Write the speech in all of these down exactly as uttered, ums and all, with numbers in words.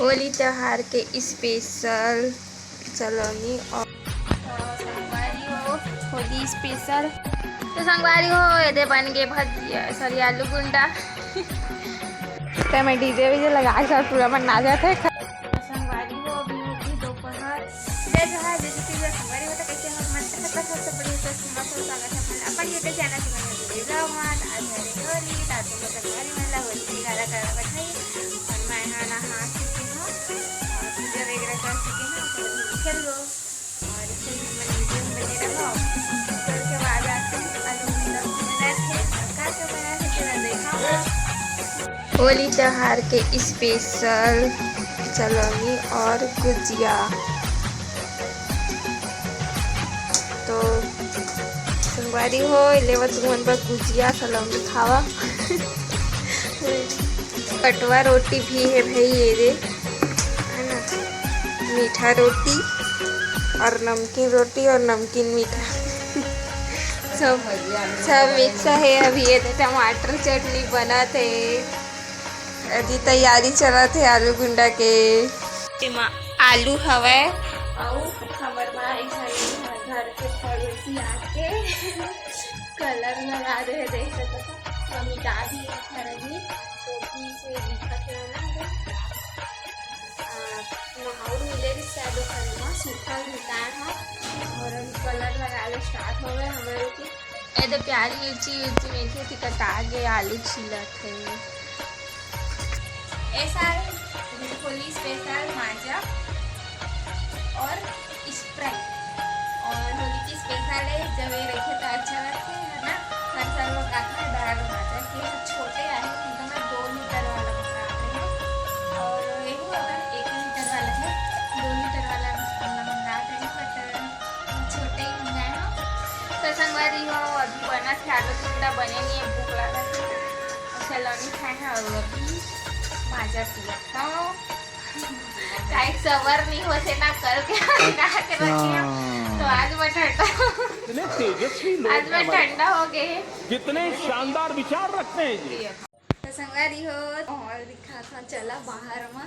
होली त्योहार के स्पेशल सलोनी और संगवारी हो, होली स्पेशल। तो संगवारी हो, एदे बन गे भजिया, सॉरी, आलू गुंडा। ते मैं डीजे वीजे लगा के सब पूरा मन नाचत हे। संगवारी हो, अभी होगी दोपहर। जय जोहार, जय छत्तीसगढ़। संगवारी हो, तो कैसे हो? मन अच्छा, सब बढ़िया, स्वस्थ, मस्त हो। स्वागत है अपन, अपन YouTube चैनल सुगंधा देवी vlog में। आज हरे होली, तो आप लोग संगवारी मन ला होली के गारा गारा बधाई। और मैं यहाँ नहा चुकी हूँ और पूजा वगैरह कर चुकी हूँ, तो अभी खेल लो। और इससे भी मन वीडियो में बने रहो। खेल के बाद आती हूँ, आलू गुंडा बनाए थे और का क्या बनाए थे, पूरा देखा होगा। होली त्योहार के स्पेशल सलोनी और गुजिया। तो संगवारी हो, लेवा तुमन बर गुजिया सलोनी खावा। कटवा रोटी भी है भाई, ये दे, है ना, मीठा रोटी और नमकीन रोटी और नमकीन मीठा। सब, सब मिक्स है। अभी ये दे टमाटर चटनी बनत है। अभी तैयारी चलत हे आलू गुंडा के। एमा आलू हवय। अउ हमर माँ एक झन घर के पड़ोसी आके कलर लगा दे हे, देख सकत हव। अमिताभ ही एक झन अभी टोपी से दिखत हे ना। आ, महूर मिले रिहिस शायद ओखर मा, सूखा मिटाय हा। और अभी कलर लगाए ला स्टार्ट होवे हमर के। ए दे प्यारी मिर्ची, मिर्ची, मिर्ची थी कटा के आलू छीलत हे। ऐसा है होली स्पेशल माजा और स्प्राइट। और होली के स्पेशल है, जब ये रखे तो अच्छा लगता है, है ना? हर साल मंगाता है बड़ा माजा के, छोटे आए हैं, एकदम दो लीटर वाला मंगाते हैं। और ये हुआ था एक लीटर वाला है, दो लीटर वाला मंगाते हैं, but छोटे ही मंगाए हो। तो संगवारी हो, अभी बनत हे आलू गुंडा, बने नहीं है, भूख लागत हे। सलोनी खाए हैं और अभी माजा पियत हव। काहे सबर नहीं होत हे ना, कल के बना के रखे हव। तो आज मैं ठंडा, इतने तेजस्वी लोग आज मैं हैं हमारे ठंडा हो गए। कितने शानदार विचार रखते हैं जी। तो संगवारी हो, माहौल दिखात हव, चला बाहर मा।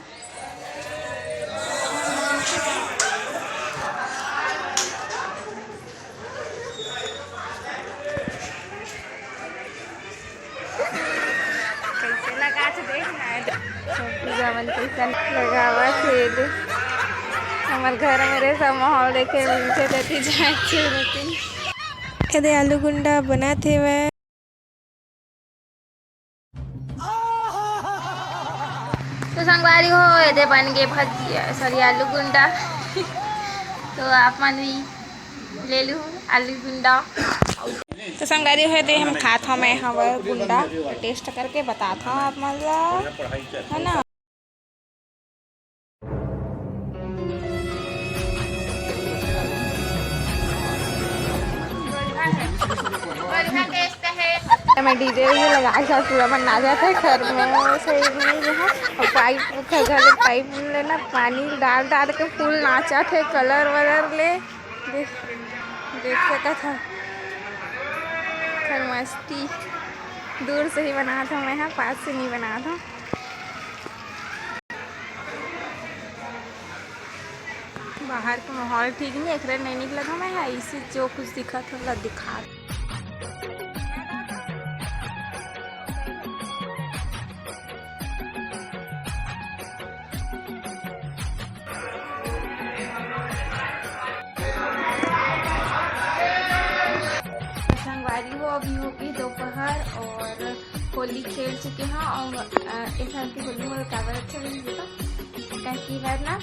कैसे लगात हे, देखना है। सब पूजा मन कैसे लगावत हे, दे। हमर घर में रे सब माहौल देखे मिलथे, तती जाए छे लेकिन। एदे आलू गुंडा बनत हेवय। तो संगवारी हो, एदे बन गे भजिया, सॉरी, आलू गुंडा। तो आप मन भी ले लू आलू गुंडा। तो संगवारी हो, एदे हम खात हव, मैं हव गुंडा, टेस्ट करके बतात हव आप मन ला, है ना। मैं डीजे वीजे लगा के सब पूरा मन नाचत हे घर में, सही में यहाँ। और पाइप उठा, घर में पाइप ले ना, पानी डाल डाल के फुल नाचत हे, कलर वलर ले। देख, देख सकत हव, खर मस्ती। दूर से ही बनात हव मैं ह, पास से नहीं बनात हव। बाहर के माहौल ठीक नहीं, एकरे नहीं निकलत हव मैं ह, इसी जो कुछ दिखत हव, ओला दिखात। संगवारी हो, अभी हो गई दोपहर और होली खेल चुके हैं। और, अ, इस साल की होली मोला काबर अच्छा लगिस, काहे कि बार ना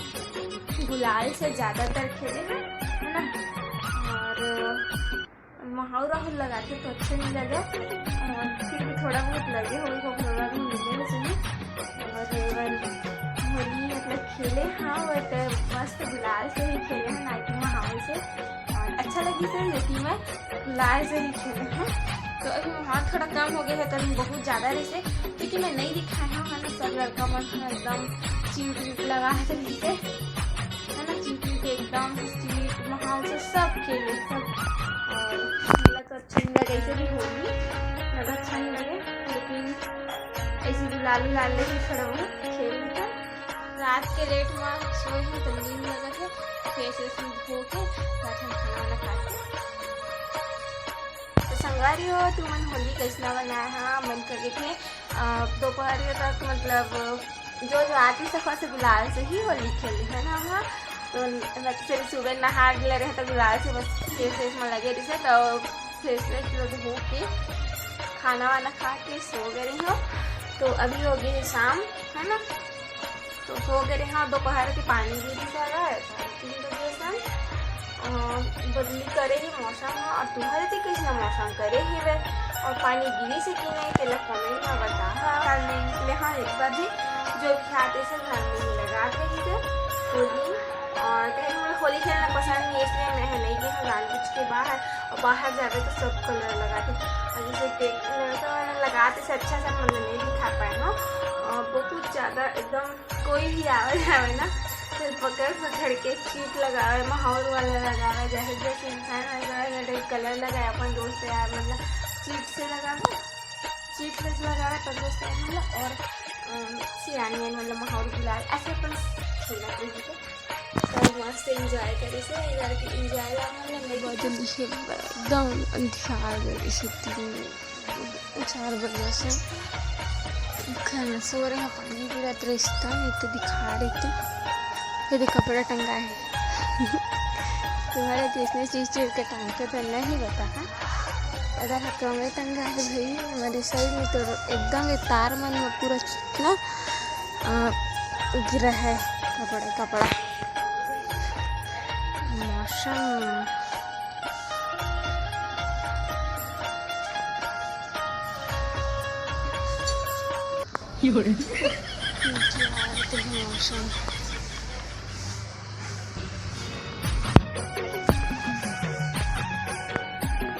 गुलाल से ज्यादातर खेले हैं, है ना। और माहौर वाहौर लगाथे तो अच्छा नहीं लगे, और फिर भी थोड़ा बहुत लगे होही, थोड़ा भी मिले हो सही। और ये बार होली मतलब खेले हाँ, but मस्त गुलाल से ही खेले हैं, ना कि माहौर से। और अच्छा लगिस हे, लेकिन मैं गुलाल से ही खेले हैं। तो अभी माहौर थोड़ा कम हो गया है, तो अभी बहुत ज्यादा रहिस हे, क्योंकि मैं नहीं दिखाया हूँ, है ना, सब लड़का मन ह एकदम चीट वीट लगा रहिस हे, है ना, चीट वीट एकदम चीट माहौर से सब खेले सब। और मोला तो अच्छा नहीं लगे, ऐसे भी होली ज्यादा अच्छा नहीं लगे, लेकिन ऐसे गुलाल उलाल लेके थोड़ा बहुत खेल लेते हैं। रात के लेट म सोए हन त नींद लगत हे, फेस वेस धो के जाथन खाना वाना खा के। तो संगवारी हो, तुमन होली कइसना मनाए हा? मन करे थे, अ, दोपहर तक, मतलब, जो जो आती सफर से गुलाल से ही होली खेली है ना हम। तो मतलब, सुबह नहा ले रहे तो गुलाल से बस फेस वेस में लगे रहिसे, तो फेस वेस लोग धो के खाना वाना खा के सो गए रही हो। तो अभी हो गई है शाम, है ना? तो सो गए रहे, हाँ, दोपहर के पानी गिरी सारा, साढ़े तीन बजे असन। अ, बदली करे ही मौसम ह। और तुम्हारे ते कैसे मौसम करे ही वे? और पानी गिरी से कि नहीं, तेला कमेंट में बता। हाँ, कल नहीं निकले, हाँ, एक बार भी जो भी आते से घर में ही लगा रही थे होली। और कहीं मुझे होली खेलना पसंद नहीं, इसलिए मैं नहीं गई हूँ जान बुझ के बाहर। और बाहर जावे तो सब कलर लगाते, और जैसे देख, लड़का वाला लगाते से अच्छा सा मतलब नहीं दिखा पाए ना। और बहुत ज़्यादा एकदम कोई भी आवे जावे ना, फिर पकड़ पकड़ के चीट लगावे, माहौर वाला लगावे, जैसे जैसे इंसान लगावे, कलर लगाए, अपन दोस्त यार, मतलब, चीट से लगावे, चीट से लगावे, पर दोस्त यार, मतलब, और, अम, सियानियन, मतलब, माहौर गुलाल, ऐसे अपन खेलत रही थे। तो मस्त एंजॉय करे से, इधर के एंजॉय ला, मतलब, नहीं बहुत जल्दी से एकदम अंधियार गए से तीन चार बजे से घर में सो रहे हैं, पानी गिरत रहे, इतना नहीं तो दिखा रही थी। ये देख, कपड़ा टंगा है। तुम्हारे जिसने चीज चीज के टांग के पहनना ही बता है। अगर हकवा में टंगा है भाई, हमारे साइड में तो एकदम ये तार मन में पूरा इतना, अ, गिरा है कपड़ा, कपड़ा। मौसम। मौसम।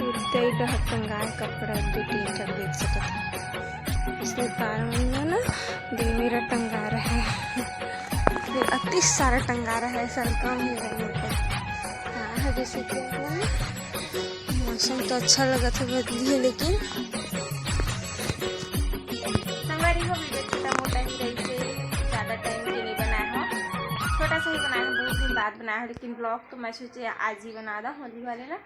उतई डहर टंगाए कपड़ा दू तीन ठन देख सकत हन। इसने तार मन में ना दे मेरा टंगा रहा है। ये अति सारा टंगा रहा है, सर कम ही रहने पर। हाँ, जैसे कि आप लोग मौसम तो अच्छा लगत हे, बदली है, लेकिन संगवारी हो, वीडियो छोटा मोटा ही रहिसे, ज़्यादा टाइम के नहीं बनाए हो, छोटा सा ही बनाए हो, बहुत दिन बाद बनाए हो, लेकिन ब्लॉग तो मैं सोचे आज ही बना दा होली वाले ना।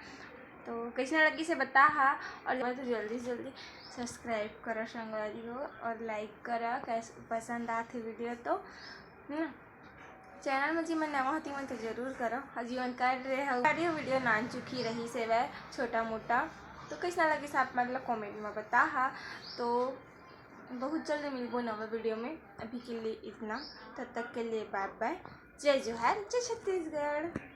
तो कैसे लगी से बता हा, और मैं तो जल्दी से जल्दी सब्सक्राइब करो संगवारी हो, और लाइक करो, कैसे पसंद आथे वीडियो तो, है ना। चैनल में जी मन नवा होती मन तो जरूर करो, और जीवन कर रहे हो, कर रही हो वीडियो नान चुकी रही से वह छोटा मोटा, तो कैसा लगे से आप मतलब कमेंट में बता हा। तो बहुत जल्दी मिलबो नवा वीडियो में, अभी के लिए इतना, तब तक के लिए बाय बाय, जय जोहार, जय छत्तीसगढ़।